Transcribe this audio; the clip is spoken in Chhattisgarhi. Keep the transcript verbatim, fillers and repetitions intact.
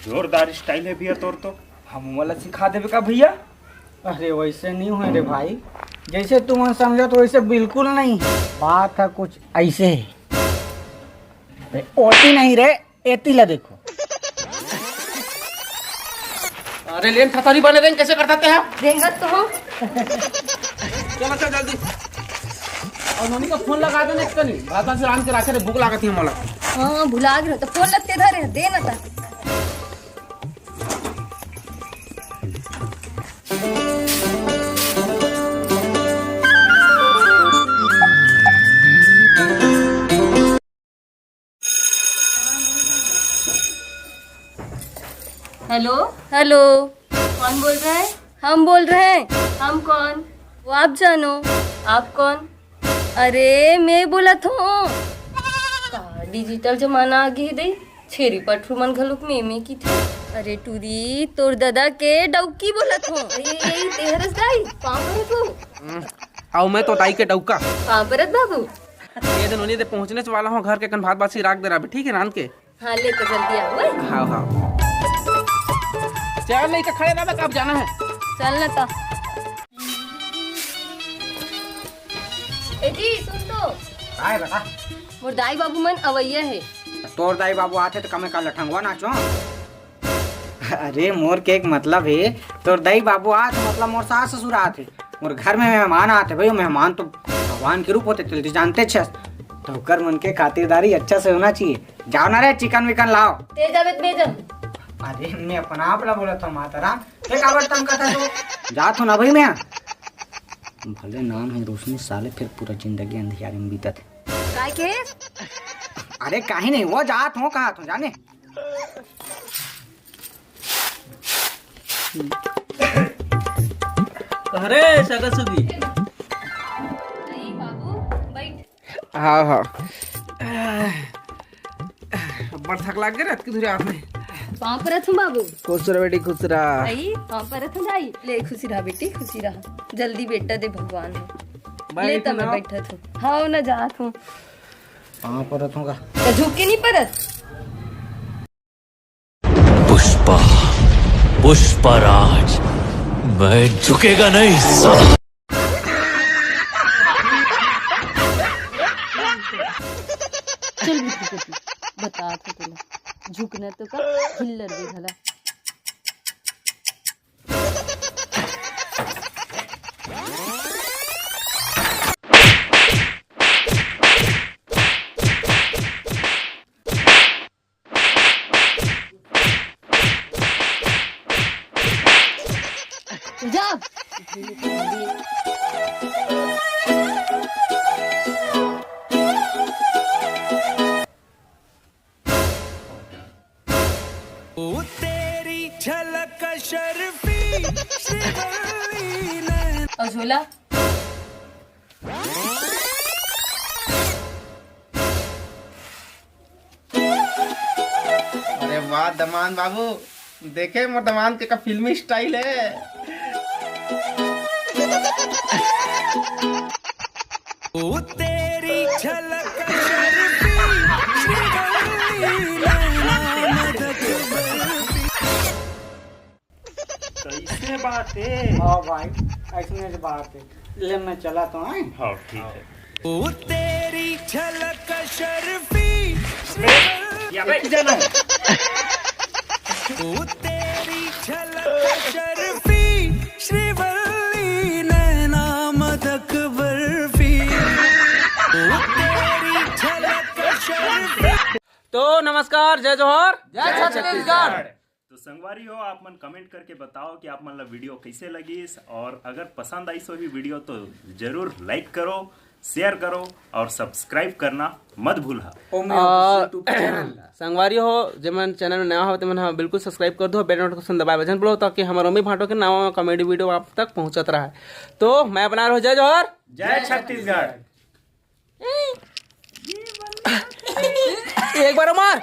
जोरदार स्टाइल है भैया तोर तो। हम वाला सिखा देबे का भैया? अरे वैसे नहीं होय रे भाई, जैसे तुमन समझत वैसे बिल्कुल नहीं। बात है कुछ ऐसे है। अरे ओती नहीं रे, एती ला देखो। अरे लेन थतरी बने देन, कैसे करता ते हैं? रेंगत तो हो। चलो चल जल्दी। और नोनी का फोन लगा देना इसका नहीं, भात से रांध के रखे रे, भूख लागत है मोला। हाँ, भुला गए तो फोन लगते धरे, दे ना ता। हेलो। हेलो। कौन बोल रहे हैं? हम बोल रहे हैं। हम कौन? वो आप जानो। आप कौन? अरे मैं बोलत हूँ। का डिजिटल जमाना आ गई दे, छेरी पठरू मन घलुक में में की थे। अरे टूरी, तोर दादा के डौकी बोलत हूँ। यही यही तेहरस दाई, पाँव परत हो। आओ मैं तो दाई के डौका। पाँव परत बाबू। ये दिन उन्हीं दे पहुँचने वाला हूँ घर के, कन भात बासी राख दे रहा, ठीक है, रांध के। हाँ, ले तो जल्दी आओ, ओए। हाँ, हाँ। चल, नहीं तो खड़े रह, कब जाना है? चल ना तो। ए जी, सुन तो। काय बता? मोर दाई बाबू मन अवैया है। तोर दाई बाबू आथे तो कमे का लठंगवा नाचो। अरे मोर के एक मतलब है, तोर दाई बाबू आथे मतलब मोर सास ससुर आथे। मोर घर में मेहमान आथे भाई, मेहमान तो भगवान के रूप होथे, तेल तो जानते छस। तो ओकर मन के खातिरदारी अच्छा से होना चाहिए। जाओ ना रे, चिकन विकन लाओ। ते जावे त मैं जाऊं। अरे मैं अपना आप ला बोलत हूँ माता राम, ते काबर तंग करता तू? जात हूँ ना भाई मैं। भले नाम है रोशनी, साले फिर पूरा जिंदगी अंधियारे में बीतत है। काय के? अरे काहे नहीं, वो जात हूँ, कहा तू जाने। अरे सगा सुगी। नहीं बाबू, बैठ। हाँ, हाँ। बड़ थक लाग गए रात की धुरी आपने। पाँव परत हूँ बाबू। खुश रह बेटी, खुश रह। आई, पाँव परत हूँ दाई। ले खुशी रहा बेटी, खुशी रहा। जल्दी बेटा दे भगवान। ले बैठ तो मैं ना। बैठत हूँ। हाँ ना, जात हूँ। पाँव परत हूँ का? तो झुक के नहीं परत। पुष्पा, पुष्पराज, मैं झुकेगा नहीं साला। चल भी झुक, बता तो तूने झुकना तो का हिल्लर भी भला। जा। ओ तेरी झलक शर्फी श्रीवल्ली नैन। और झोला। अरे वाह दमान बाबू, देखे मोर दमान के का फिल्मी स्टाइल है। ओ तेरी झलक शर्फी श्रीवल्ली नैना मदक बर्फी। कैसे बात है? हाँ भाई, ऐसने बात है। ले मैं चला तो आए। हाँ ठीक है। ओ तेरी झलक शर्फी अबे, या बे, जाना है। ओ तेरी झलक शर्फी श्रीवल्ली नैना मदक बर्फी। ओ तेरी झलक शर्फी। तो नमस्कार, जय जोहार, जय छत्तीसगढ़। तो संगवारी हो, आप मन कमेंट करके बताओ कि आप मन ला वीडियो कैसे लगिस, और अगर पसंद आइस होही वीडियो तो जरूर लाइक करो, शेयर करो और सब्सक्राइब करना मत भूलहा। ओमे और YouTube चैनल ला। संगवारी हो, जेमन चैनल में नया हो, तेमन ह बिल्कुल सब्सक्राइब कर दो, बेल नोटिफिकेशन दबाए बजन बोलो, ताकि हमारे ओमी भाटो के नवा कॉमेडी वीडियो आप तक पहुंचत रहे। तो मैं अपना रहो, जय जोहार, जय छत्तीसगढ़। एक बार मार।